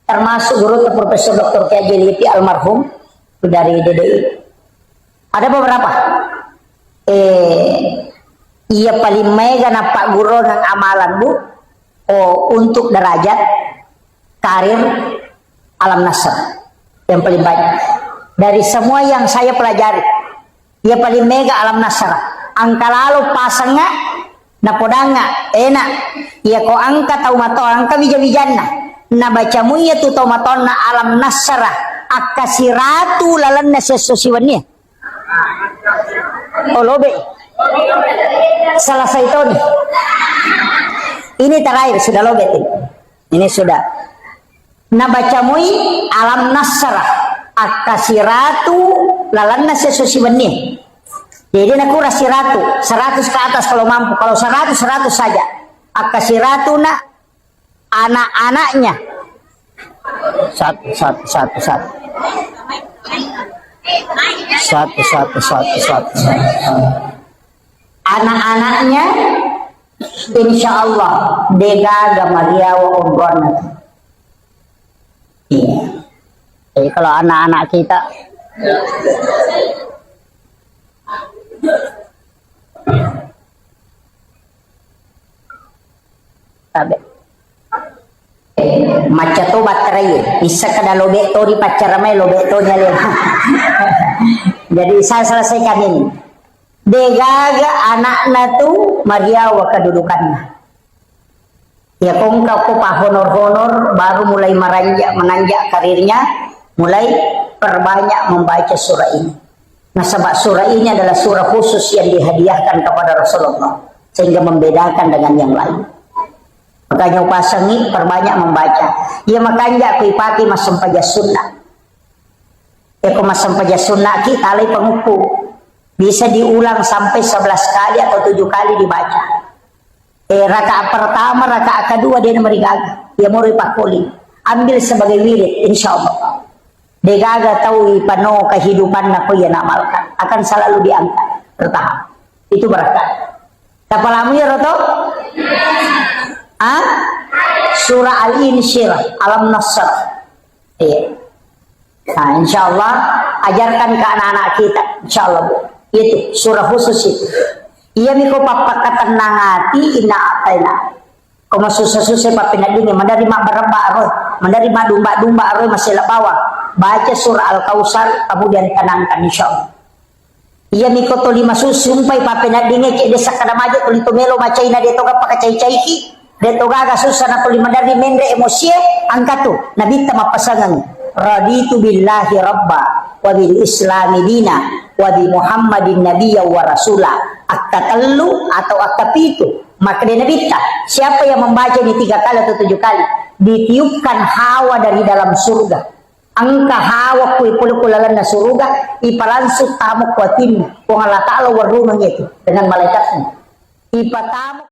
termasuk guru Profesor Doktor Kiai Haji Lutfi almarhum dari D D I. Ada beberapa. Eh, iya paling mega napaggurungang amalan, Bu. Oh, untuk derajat karir Alam Nasr yang paling banyak. Dari semua yang saya pelajari, iya paling mega Alam Nasr. Engka lalo pasengnga Napodanga, ena, iya ko engka tau mato, engka wija-wijanna. Nabaca mui iya tu tau matonna alam nasara, akka siratu lalenna siesso siwenni. Oh, lobe. Selesai toni. Ini terakhir, sudah lobe tu. Ini sudah. Nabaca mui alam nasara, akka siratu lalenna siesso siwenni. Jadi nakura siratu, seratus ke atas kalau mampu. Kalau seratus, seratus saja. Akka siratu na anak-anaknya. Satu, satu, satu, satu. Satu, satu, satu, satu, satu. Anak-anaknya, insya Allah, degaga mariawa umrohna. Iya. Jadi kalau anak-anak kita, tabe. Macca to batterai, issa kada lobe to ri paccara mai, lobe to nyale. Jadi saya selesaikan ini. Degaga anakna tu mariawa kedudukanna. Ya, ko engka ko pahonor-honor, baru mulai meranjak, menanjak karirnya, mulai perbanyak membaca surah ini. Nasaba surah ini adalah surah khusus yang dihadiahkan kepada Rasulullah, sehingga membedakan dengan yang lain. Makanya upasangi perbanyak membaca. Ya, makanya aku ipake massempajang sunnah. Ya, ko massempajang sunnah ki, talai pangukku. Bisa diulang sampai sebelas kali atau tujuh kali dibaca. Eh, rakaat pertama, rakaat kedua dia namarigaga. Ya, moro pakkoli. Ambil sebagai wirid, insya Allah. Degaga tau ipano kehidupanna ko iya namalkan. Akan selalu diangkat. Bertahap. Itu berkat. Tapalamu ya, Roto? Ah? Surah Al-Insyirah, Alam Nasr. Iya. Nah, insya Allah, ajarkan ke anak-anak kita, insya Allah, Bu. Itu surah khusus itu. Iya miko pappakatenang ati, inna ataina. Ko masussa-sussa pappeneddingi, mandari mabbarebba roe, mandari madumba-dumba roe, masela bawang. Baca surah Al-Kausar, kemudian tenangkan, insya Allah. Iya miko toli masusumpai pappeneddingi, cedde sakkada maja toli to melo macaina, de to gappa kacai-caiki. De to gaga sussa na tuli maderri menre emosie, angkatu. Nabitta mappasangeng, "Raditu billahi rabba, wa bil islami dina, wa bi Muhammadin nabiyya wa rasula." Akkatellu atau akkapitu. Makkeda Nabitta, siapa yang membaca ini tiga kali atau tujuh kali, ditiupkan hawa dari dalam surga. Engka hawa kui pole ku lalenna suruga, ipalangsung tamu ku atinna. Puang Allah Ta'ala warrungang itu dengan malaikatnya. Ipatamu